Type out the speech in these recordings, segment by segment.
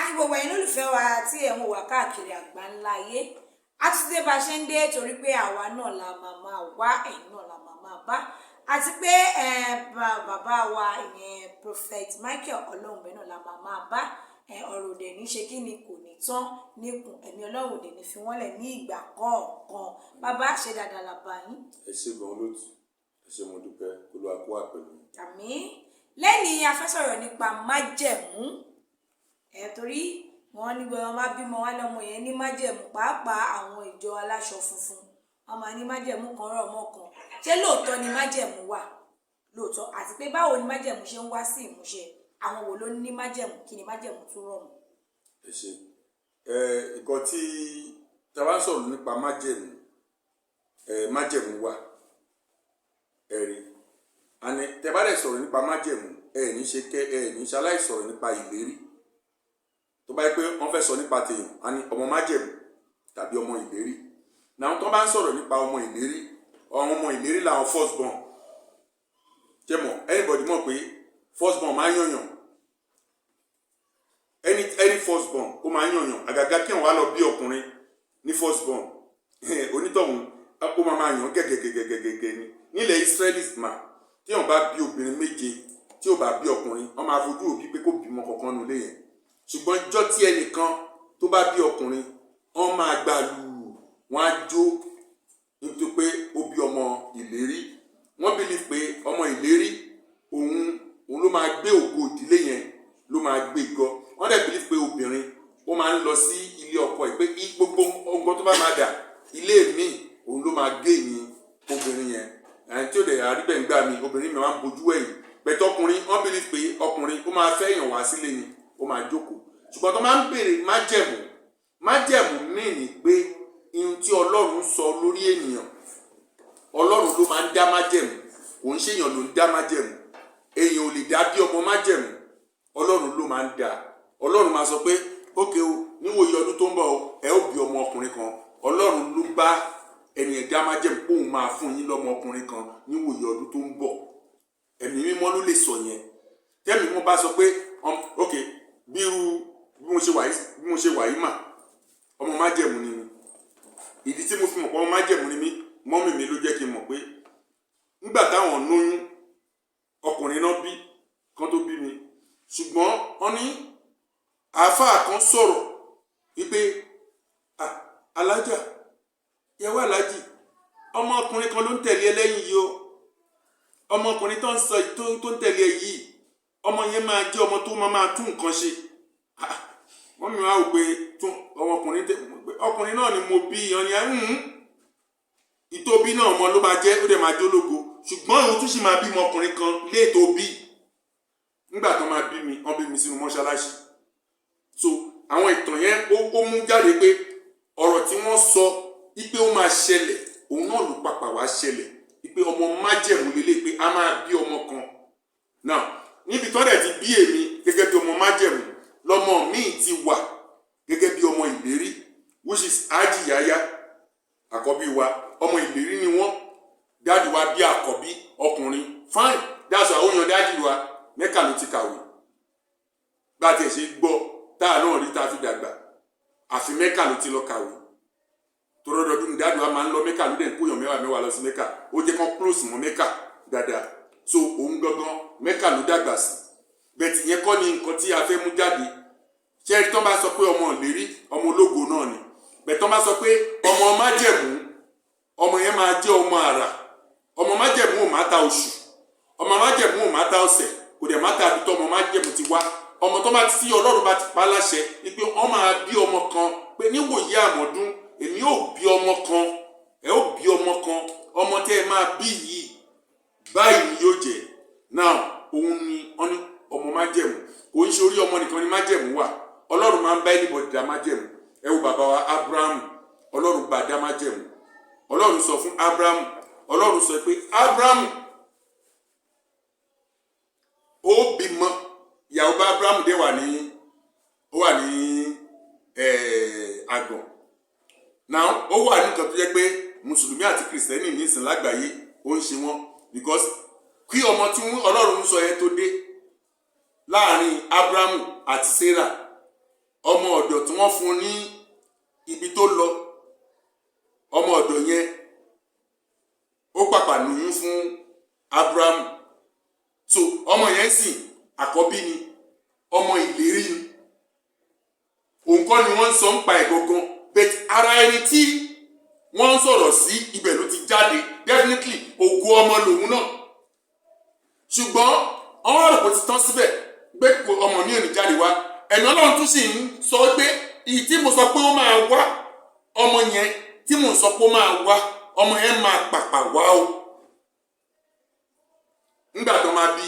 Kí gbogbo ẹ̀yin olólùfẹ́ wa tí ẹ̀ ń wò wá káàkiri àgbáńlá ayé. A tún dé bá a ṣe ń dé, torí pé àwa náà la máa máa wá, ẹ̀yin náà la máa máa bá, àti pé bàbá wa, ìyẹn Prophet Michael Ọlọ́runbẹ náà la máa máa bá. Ọ̀rọ̀ òdè ní ṣe kí ni, kò ní tán níkùn ẹ̀mí Ọlọ́run, òdè ní fi wọ́n lẹ̀ ní ìgbà kọ̀ọ̀kan. Bàbá, ṣe dáadáa la bá yín? Ẹ ṣé gan, olóòtú. Ẹ ṣé, mo dúpẹ́. Olúwa kó wà pẹ̀lú yín. Àmín. Lẹ́ni a fẹ́ sọ̀rọ̀ nípa májẹ̀mú ẹ̀, torí wọ́n ní gbọ́dọ̀ máa bímọ wá lọ́mọ yẹn ní májẹ̀mú, pàápàá àwọn ìjọ aláṣọ funfun, wọ́n máa ní májẹ̀mú kan rọ̀ mọ́ kan. Ṣé lóòótọ́ ni májẹ̀mú wà lóòótọ́? Àti pé báwo ni májẹ̀mú ṣe ń wá sí ìmúṣẹ? Àwọn wo ló ní májẹ̀mú? Kí ni májẹ̀mú tún rọ̀ mọ́? Ẹ ṣé. Ẹ nǹkan tí tá a bá ń sọ̀rọ̀ nípa májẹ̀mú, ẹ májẹ̀mú wà, ẹ rí àní. Tẹ́ bá dẹ̀ sọ̀rọ̀ nípa májẹ̀mú, ẹ ní ṣe kẹ́ ẹ ní ṣe aláìsọ̀rọ̀ nípa ìlérí. Tó bá yẹ pé wọ́n fẹ́ sọ nípa tèèyàn, á ní ọmọ májẹ̀mú tàbí ọmọ ìlérí. Náà, tó bá ń sọ̀rọ̀ nípa ọmọ ìlérí, àwọn ọmọ ìlérí làwọn first born. Jẹ́ mọ̀, anybody mọ̀ pé first born máa ń yànyàn. Any first born, ó máa ń yànyàn. Àgàgà kí wọ́n wá lọ bí ọkùnrin ní first born, onítọ̀hún ó máa máa yàn gẹ́gẹ́gẹ́gẹ́gẹ́ ni. Nílẹ̀ Israẹli mà, tí wọ́n bá bí obìnrin méje, tí ò bá bí ọkùnrin, wọ́n máa fojú òbí pé kó bímọ kankan nulẹ̀ yẹn. Ṣùgbọ́n jọ́ tí ẹnìkan tó bá bí ọkùnrin, wọ́n máa gbà lù, wọ́n á jó, nítorí pé ó bí ọmọ ìlérí. Wọ́n believe pé ọmọ ìlérí, òun ló máa gbé ògo ìdílé yẹn, ló máa gbé gọ. Wọ́n dẹ̀ believe pé obìnrin, ó máa ń lọ sí ilé ọkọ ẹ̀, pé gbogbo nǹkan tó bá máa dà ilé mi, òun ló máa gé ní obìnrin yẹn. Ẹni tí ó dẹ̀ àríbẹ̀ ń gbà mí, obìnrin mi máa ń bojú ẹ̀yìn bẹ̀tẹ̀. Ọkùnrin, wọ́n believe pé ọkùnrin, ó máa fẹ́ yàn wá sílé ni, ó máa jókòó. Ṣùgbọ́n tó máa ń béèrè májẹ̀mú, májẹ̀mú míì ní pé ihun tí Ọlọ́run sọ lórí ènìyàn. Ọlọ́run ló máa ń dá májẹ̀mú, kò ń ṣèyàn ló ń dá májẹ̀mú. Èèyàn ò lè dá bí ọmọ májẹ̀mú, Ọlọ́run ló máa ń dá. Ọlọ́run máa sọ pé, "Okay o, níwòye ọdún tó ń bọ̀ o, ẹ ó bí ọmọ ọkùnrin kan." Ọlọ́run ló bá ẹni ẹ̀ dá májẹ̀mú pé òun máa fún yín lọ́mọ ọkùnrin kan níwòye ọdún tó ń bọ̀. Ẹ̀mí Mímọ́ ló lè sọ yẹn. Tẹ́mi mímọ́ bá sọ pé, ok, bí irú bí mo ṣe wà yìí mà, ọmọ májẹ̀mú ni mi. Ìdí tí mo fi mọ̀ pé ọmọ májẹ̀mú ni mí, mummy mi ló jẹ́ kí n mọ̀ pé nígbà táwọn lóyún, ọkùnrin náà bí kán tó bí mi. Ṣùgbọ́n wọ́n ní àáfàá kan sọ̀rọ̀ wípé, "Ah, alájà, ìyàwó aláàjì, ọmọkùnrin kan ló ń tẹ̀lé ẹ lẹ́yìn yìí o. Ọmọkùnrin tó ń sọ tó ń tẹ̀lé ẹ yìí, ọmọ yẹn máa jẹ́ ọmọ tó máa máa tún nǹkan ṣe." Ah, wọ́n mi wá wò pé tún ọmọkùnrin ọkùnrin náà ni mo bí. Ọ ni ìtóbi náà, ọmọ ló máa jẹ́, ó dẹ̀ máa jólógo, ṣùgbọ́n òun tún sì máa bímọ ọkùnrin kan léètò bí. Nígbà tó máa bí mi, wọ́n bí mi sínú mọ́ṣáláṣí. So àwọn ìtàn yẹn, ó mú jáde pé ọ̀rọ̀ tí wọ́n sọ wípé ó máa ṣẹlẹ̀, òun náà ló papà wá ṣẹlẹ̀, wípé ọmọ májẹ̀mú lélẹ̀, pé a máa bí ọmọ kan náà. Níbi tó dẹ̀ ti bí èmi gẹ́gẹ́ bí ọmọ májẹ̀mú, lọ́mọ míì ti wà gẹ́gẹ́ bí ọmọ ìlérí, which is Ájìyáyá, àkọ́bí wa. Ọmọ ìlérí ni wọ́n. Daddy wa bí àkọ́bí ọkùnrin, fine, that's why ó yan daddy wa. Mẹ́kà ló ti kàwé. Bá a tiẹ̀ ṣe gbọ́ tá a náà rí tá a fi dàgbà, àfi Mẹ́kà ló ti lọ kàwé. Torọ́dọọdún ní daddy wa máa ń lọ Mẹ́kà, ló dẹ̀ ń kóyàn mẹ́wàá mẹ́wàá lọ sí Mẹ́kà. Ó jẹ́ kán close mọ́ Mẹ́kà dáadáa. So òun gangan, Mẹ́kà ló dàgbà sí. Bẹ́ẹ̀ tí yẹn kọ́ ni nǹkan tí a fẹ́ mú jáde. Ṣẹ́rí, tán bá sọ pé ọmọ ìlérí, ọmọ ológo náà ni. Bẹ́ẹ̀ tán bá sọ pé ọmọ májẹ̀mú, ọmọ yẹn máa jẹ́ ọmọ àrà. Ọmọ májẹ̀mú ò má ta oṣù, ọmọ májẹ̀mú ò má ta ọ̀sẹ̀, kò dẹ̀ má ta àbí tó ọmọ májẹ̀mú ti wá. Ọmọ tó bá ti sí, Ọlọ́run bá ti pa á láṣẹ wípé wọ́n máa bí ọmọ kan, pé níwòye àmọ́dún, èmi ò bí ọmọ kan, ẹ ó bí ọmọ kan, ọmọ tẹ́ ẹ máa bí yìí, báyìí ni yóò jẹ́. Now, òun ni wọ́n ní ọmọ májẹ̀mú. Kò ń ṣe orí ọmọ nìkan ni májẹ̀mú wà. Ọlọ́run máa ń bá anybody dá májẹ̀mú. Ẹ wo bàbá wa Abraham, Ọlọ́run bá dá májẹ̀mú. Ọlọ́run sọ fún Abraham, Ọlọ́run sọ pé, "Abraham, ó bímọ." Ìyàwó bá Abraham dé wà ní, ó wà ní àgàn. Now, ó wà ní nǹkan tó jẹ́ pé mùsùlùmí àti kìrìsìtẹ́nì nísìn lágbàáyé, ó ń ṣe wọ́n, because kí ọmọ tí Ọlọ́run ń sọ yẹn tó dé láàrin Abrahamu àti Sarah, Ọmọ ọ̀dọ̀ tí wọ́n fún ní ibi tó lọ, ọmọ ọ̀dọ̀ yẹn ó pàpà lóyún fún Abrahamu. So ọmọ yẹn sì àkọ́bí ni, ọmọ ìlérí ni. Òun kọ́ ni wọ́n ń sọ ń pa ẹ̀ gangan, but ara ẹni tí wọ́n ń sọ̀rọ̀ sí, ibẹ̀ ló ti jáde. Definitely ògo ọmọ lòun náà, ṣùgbọ́n ọmọ rẹ̀ kò ti tán síbẹ̀ pé ọmọ mi ò ní jáde wá. Ẹ̀mí Ọlọ́run tún sì ń sọ pé ìyí tí mo sọ pé ó máa wá, ọmọ yẹn tí mo sọ pé ó máa wá, ọmọ yẹn máa pàpà wá o. Nígbà tó máa bí,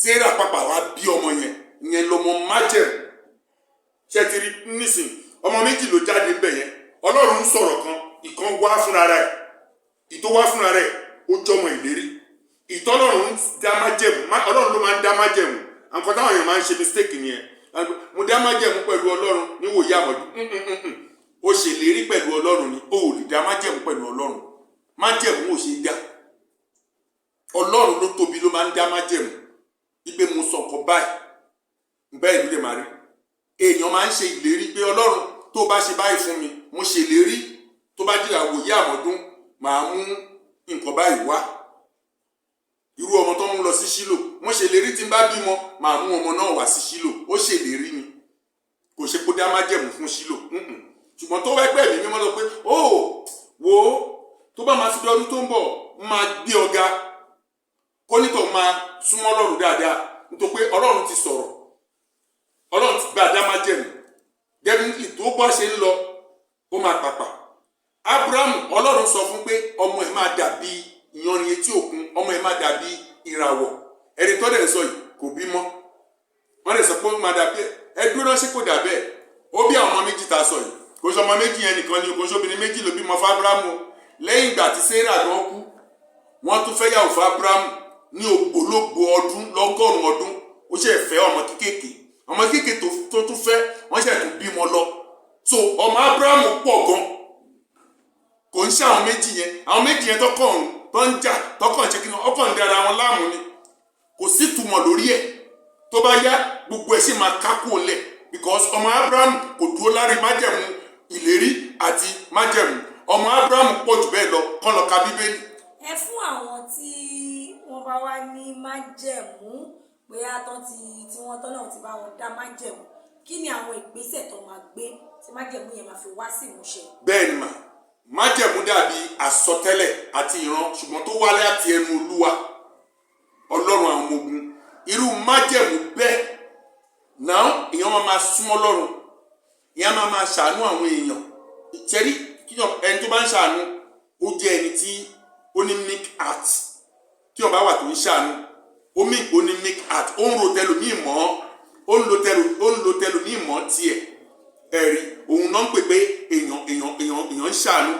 Sarah pàpà wá bí ọmọ yẹn. Ìyẹn lọmọ májẹ̀mú. Ṣe ti rí nísìn? Ọmọ méjì ló jáde ńbẹ̀ yẹn. Ọlọ́run ń sọ̀rọ̀ kan, ìkan wá fúnra rẹ̀. Ìtó wá fúnra rẹ̀, ó jọmọ ìlérí. Ìtọ́lọ́run ń dá májẹ̀mú, Ọlọ́run ló máa ń dá májẹ̀mú. Nǹkan táwọn èèyàn máa ń ṣe mistake nìyẹn. Mo dá májẹ̀mú pẹ̀lú Ọlọ́run níwòye àmọ̀dún. Ó ṣèlérí pẹ̀lú Ọlọ́run ni. Ó ò lè dá májẹ̀mú pẹ̀lú Ọlọ́run. Májẹ̀mú ò ṣe é dá. Ọlọ́run ló tóbi, ló máa ń dá májẹ̀mú wípé mo sọ nǹkan báyìí, bẹ́ẹ̀ ló lè máa rí. Èèyàn máa ń ṣe ìlérí pé Ọlọ́run, tó bá ṣe báyìí fún mi, mo ṣèlérí, tó bá jìyà wòye àmọ́dún, màá mú nǹkan báyìí wá. Irú ọmọ tó ń lọ sí Ṣílò, mo ṣèlérí, tí n bá bímọ, màá mú ọmọ náà wá sí Ṣílò. Ó ṣèlérí ni, kò ṣe kó dá májẹ̀mú fún Ṣílò. Ṣùgbọ́n tó wẹ́ pẹ́ mi mímọ́ lọ pé ó wò ó, tó bá máa fi dọdún tó ń bọ̀, máa gbé ọ̀gá kó nítọ̀, máa súnmọ́ Ọlọ́run dáadáa, nítorí pé Ọlọ́run ti sọ̀rọ̀, Ọlọ́run ti gba dá májẹ̀mú. Definitely, tó bá ṣe ń lọ, ó máa pàpà. Abrahamu, Ọlọ́run sọ fún pé ọmọ ẹ̀ máa dàbí ìyanrìn etí òkun, ọmọ ẹ̀ máa dàbí ìràwọ̀. Ẹni tó dẹ̀ sọ yìí kò bímọ, wọ́n lè sọ pé ó máa dàbí ẹ̀. Ẹ dúró náà, ṣé kò dàbí ẹ̀? Ó bí àwọn ọmọ méjì tá a sọ yìí. Kò sọ ọmọ méjì yẹn nìkan ni, kò sọ obìnrin méjì ló bímọ fún Abrahamu. Lẹ́yìn ìgbà tí Sarah gan kú, wọ́n tún fẹ́ yàwó fún Abrahamu ní ògbólógbò ọdún, lọ́gọ́rùn-ún ọdún. Ó ṣe fẹ́ ọmọ kéékèèké, ọmọ kéékèèké tó tún fẹ́, wọ́n ṣe tún bímọ lọ. So ọmọ Abrahamu pọ̀ gan. Kò ń ṣe àwọn méjì yẹn. Àwọn méjì yẹn tọkàn tó ń jà, tọkàn ṣe kí ni, ọkàn ń dára wọn láàmú ni, kò sí túmọ̀ lórí ẹ̀. Tó bá yá, gbogbo ẹ̀ sì máa kákó lẹ̀, because ọmọ Abraham kò dúró lárí májẹ̀mú ìlérí àti májẹ̀mú. Ọmọ Abraham pọ̀ jù bẹ́ẹ̀ lọ. Kán lọ ka Bíbélì. Ẹ fún àwọn tí wọ́n bá wá ní májẹ̀mú pé àtọ́ ti tí wọ́n tọ́lọ́run ti bá wọn dá májẹ̀mú, kí ni àwọn ìgbésẹ̀ tó máa gbé tí májẹ̀mú yẹn máa fi wá sí ìmúṣẹ? Bẹ́ẹ̀ ni mà. Májẹ̀mú dàbí àsọtẹ́lẹ̀ àti ìran, ṣùgbọ́n tó wá láti ẹnu Olúwa Ọlọ́run àwọn ọmọ ogun. Irú májẹ̀mú bẹ́ẹ̀ náà, èèyàn máa máa súnmọ́ Ọlọ́run, èèyàn máa máa ṣàánú àwọn èèyàn. Ìṣẹ́rí kíyàn, ẹni tó bá ń ṣàánú, ó jẹ́ ẹni tí ó ní meek heart. Tí ó bá wà tó ń ṣàánú, ó mí ó ní meek heart, ó ń ro tẹlòmíì mọ́, ó ń lo tẹlòmíì mọ́ tiẹ̀. Ẹ̀rí òun náà ń pè pé èèyàn ń ṣàánú.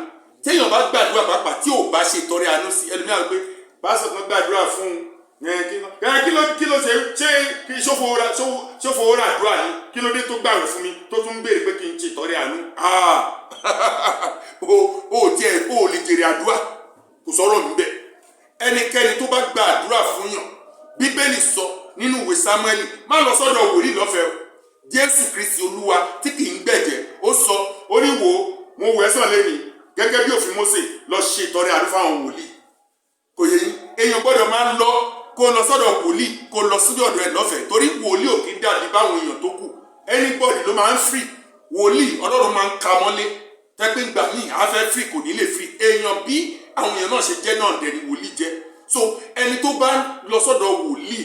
Téèyàn bá gbàdúrà pàápàá, tí ò bá ṣe ìtọrẹ àánú sí ẹlòmíràn, pé pásítọ̀ kan gbàdúrà fún un, kí ló ṣe? Ṣé kí ṣófowó ra àdúrà ni? Kí ló dé tó gbàwẹ̀ fún mi, tó tún ń béèrè pé kí n ṣe ìtọrẹ àánú? O tiẹ̀ o lè jèrè àdúrà, kò sọ̀rọ̀ níbẹ̀. Ẹnikẹ́ni tó bá gba àdúrà fún yàn, Bíbélì sọ nínú ìwé Sámúẹ́lì, má lọ sọ́dọ̀ wòlíì lọ́fẹ̀ẹ́ o. Jésù Kristi Olúwa tí kì í gbẹ̀jẹ̀, ó sọ, ó ní, "Wò ó, mo wẹ̀ sàn lẹ́nìí gẹ́gẹ́ bí òfin Mósè, lọ ṣe ìtọrẹ àánú fáwọn wòlíì." Kò yẹ yín? Èèyàn gbọ́dọ̀ máa lọ, kó lọ sọ́dọ̀ wòlíì, kó lọ sí ọ̀dọ̀ ẹ̀ lọ́fẹ̀ẹ́, torí wòlíì ò kí ń dàbí báwọn èèyàn tó kù. Anybody ló máa ń free. Wòlíì, Ọlọ́run máa ń ka mọ́lé tẹ́pẹ́ gbà míì, á fẹ́ free, kò ní lè free èèyàn. Bí àwọn èèyàn náà ṣe jẹ́ náà dẹ̀ ni wòlíì jẹ́. So ẹni tó bá lọ sọ́dọ̀ wòlíì,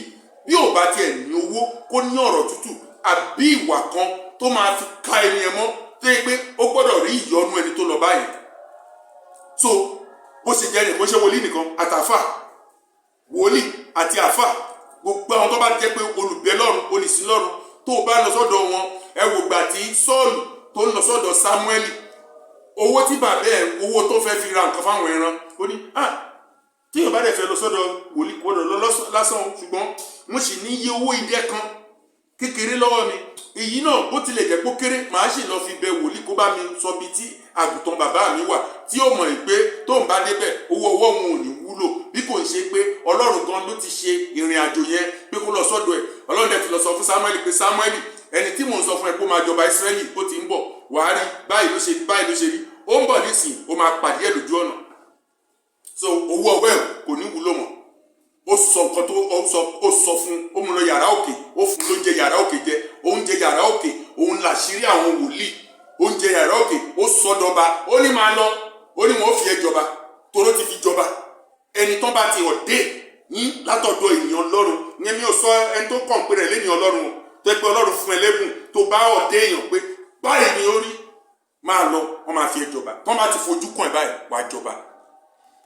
bí ò bá tiẹ̀ ní owó, kó ní ọ̀rọ̀ tútù àbí ìwà kan tó máa fi ká ẹni ẹ mọ́, tó yẹ pé ó gbọ́dọ̀ rí ìyọ́nú ẹni tó lọ báyìí. So bó ṣe jẹ́ nìkan, ṣe wòlíì nìkan, àtàfà, wòlíì àti àfà, gbogbo àwọn tó bá jẹ́ pé olùbẹ́ lọ́run, olùsìn lọ́run, tó o bá lọ sọ́dọ̀ wọn. Ẹ wò gbà tí Sọ́ọ̀lù tó ń lọ sọ́dọ̀ Sámúẹ́lì, owó tí bàbá ẹ̀, owó tó fẹ́ fi ra nǹkan fáwọn ẹran, ó ní ah, tíyàn bá dẹ̀ fẹ́ lọ sọ́dọ̀ wòlíì, gbọ́dọ̀ lọ lásán, ṣùgbọ́n mo sì ní iye owó idẹ kan kékeré lọ́wọ́ mi. Èyí náà, bó tilẹ̀ jẹ́ pé ó kéré, màá sì lọ fi bẹ wòlíì kó bá mi sọ bí tí àgùntàn bàbá mi wà, tí ó mọ̀ pé tó ń bá débẹ̀, owó ọwọ́ òun ò ní wúlò, bí kò ń ṣe pé Ọlọ́run gan ló ti ṣe ìrìn àjò yẹn pé kó lọ sọ́dọ̀ ẹ̀. Ọlọ́run dẹ̀ ti lọ sọ fún Samuel pé Samuel Ẹni tí mò ń sọ fún ẹ pé ó máa jọba Ísírẹ́lì, ó ti ń bọ̀. Wàá rí, báyìí ló ṣe rí, báyìí ló ṣe rí. Ó ń bọ̀ nísìn, ó máa pàdé ẹ̀ lójú ọ̀nà. So owó ọwọ́ ẹ̀ kò ní wúlò mọ́. Ó sọ nǹkan tó ó sọ, ó sọ fún, ó mú lọ yàrá òkè, ó fún lóúnjẹ yàrá òkè jẹ. Oúnjẹ yàrá òkè, òun làṣírí àwọn wòlíì. Oúnjẹ yàrá òkè, ó sọ dọba. Ó ní máa lọ, ó ní wọn ó fi ẹ jọba, toró ti fi jọba. Ẹni tán bá ti ọ̀dẹ́ ní látọ̀dọ̀ ènìyàn Ọlọ́run ní, mi ò sọ ẹni tó kàn pé rẹ̀ lẹ́nìyàn Ọlọ́run o, tó pé Ọlọ́run fún ẹ lẹ́bùn, tó bá ọ̀dẹ́ èèyàn pé báyìí ni ó rí, máa lọ, wọ́n máa fi ẹ jọba. Tán bá ti fojú kàn ẹ báyìí, wàá jọba.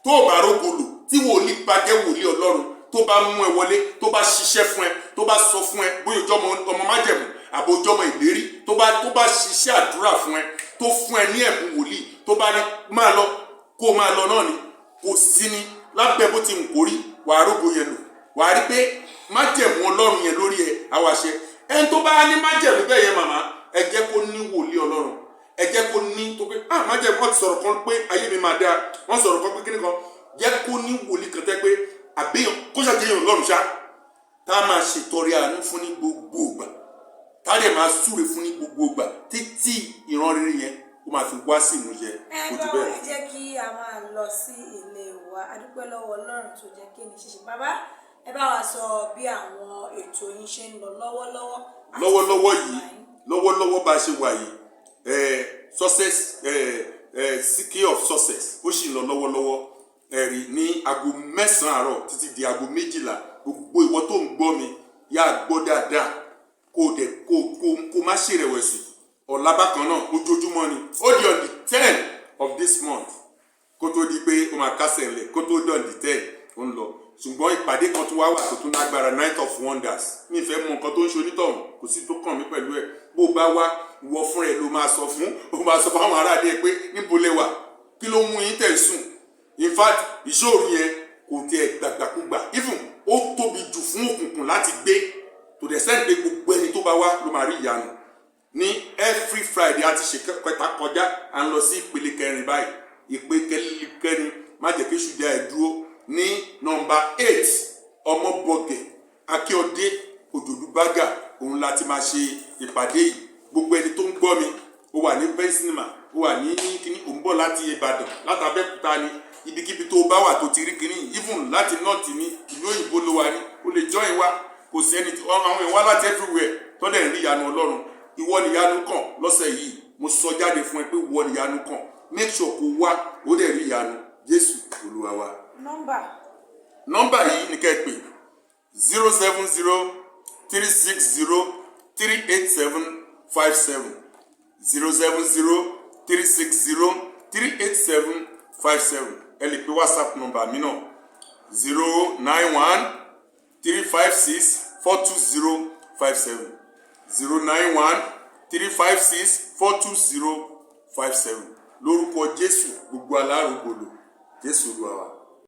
Tó o bá rógolò, tí wòlíì bá jẹ́ wòlíì Ọlọ́run, tó bá mú ẹ wọlé, tó bá ṣiṣẹ́ fún ẹ, tó bá sọ fún ẹ bóyá ojú ọmọ májẹ̀mú àbò ojú ọmọ ìlérí, tó bá ṣiṣẹ́ àdúrà fún ẹ, tó fún ẹ ní ẹ̀bùn wòlíì, tó bá ní máa lọ, kó o máa lọ náà ni. Kò sí ní lábẹ́ bó ti ń kórí, wàá rógo yẹn lò. Wàá rí pé májẹ̀mú Ọlọ́run yẹn lórí ẹ àwàṣẹ. Ẹni tó bá ní májẹ̀mú bẹ́ẹ̀ yẹn, màmá, ẹ jẹ́ kó ní wòlíì Ọlọ́run. Ẹ jẹ́ kó ní tó pé, ah, májẹ̀mú, wọ́n ti sọ̀rọ̀ kan pé ayé mi máa dáa, wọ́n sọ̀rọ̀ kan pé kíní kan. Jẹ́ kó ní wòlíì kan tẹ́ pé àbíyàn kó ṣàjẹyàn Ọlọ́run ṣá, tá a máa ṣètọrẹ àánú fún ní gbogbo ìgbà, tá a dẹ̀ máa súre fún ní gbogbo ìgbà, títí ìran rere yẹn ó máa fi wá sí ìmúṣẹ. Ẹ Kò jù bá bẹ́ẹ̀ ẹ jẹ́ kí a máa lọ sí ilé wa. A dúpẹ́ lọ́wọ́ Ọlọ́run tó jẹ́ kí ni ṣíṣe. Bàbá, ẹ bá wa sọ bí àwọn ètò yín ṣe ń lọ lọ́wọ́lọ́wọ́ àti Lọ́wọ́lọ́wọ́ yìí, lọ́wọ́lọ́wọ́ bá a ṣe wà yìí, success, key of success, ó sì ń lọ lọ́wọ́lọ́wọ́. Ẹ̀rí ní aago 9 àárọ̀ títí di aago 12. Gbogbo ìwọ tó ń gbọ́ mi, yá gbọ́ dáadáa, kó o dẹ̀ kó má ṣèrẹ̀wẹ̀sì. Ọ̀la bákan náà, ojoojúmọ́ ni. Ó di on the 10 of this month kó tó di pé ó máa kásẹ̀ ńlẹ̀, kó tó di on the 10 ó ń lọ. Ṣùgbọ́n ìpàdé kan tó wá wà tó tún lágbára, Night of Wonders. Mi fẹ́ mọ nǹkan tó ń ṣe onítọ̀hún, kò sí tó kàn mí pẹ̀lú ẹ̀. Bó bá wá, ìwọ fúnra ẹ̀ ló máa sọ fún, ó máa sọ fún àwọn aráàlú ẹ pé níbo lẹ wà, kí ló mú yín tẹ̀ sùn. In fact, ìṣòro yẹn kò tiẹ̀ gbàgbàkúgbà, even ó tóbi jù fún òkùnkùn láti gbé tó dẹ̀ sẹ́ni pé gbogbo ẹni tó bá wá ló máa rí ìyanu. Ní every Friday, a ti ṣe kẹta kọjá, à ń lọ sí ìpele kẹrin báyìí. Ìpele kẹrin, má jẹ́ kí èṣù dá ẹ dúró. Ní nọ́mbà 8, Ọmọbọgẹ, Akíọdé, Òjòdú Bágà, òun la ti máa ṣe ìpàdé yìí. Gbogbo ẹni tó ń gbọ́ mi, ó wà ní Ben Cinema, ó wà ní kíní, ó ń bọ̀ láti Ìbàdàn, láti Abẹ́òkúta ni, ibikíbi tó bá wà tó ti rí kíní, even láti north ní ìlú òyìnbó ló wà ní, ó lè join wa. Kò sí ẹni tí àwọn èèyàn wá láti everywhere tó dẹ̀ ń rí ìyanu Ọlọ́run. Ìwọ ni ìyanu kàn lọ́sẹ̀ yìí. Mo sọ jáde fún ẹ pé ìwọ ni ìyanu kàn. Make sure kó wá, ó dẹ̀ rí ìyanu. Jésù Olúwa wa. Nọ́mbà. Nọ́mbà yìí ni kẹ́ ẹ pè: 07036038757, 07036038757. Ẹ lè pe WhatsApp nọ́mbà mi náà, 09135642057, 09135642057. Lórúkọ Jésù, gbogbo alárògbòlò. Jésù Olúwa wa.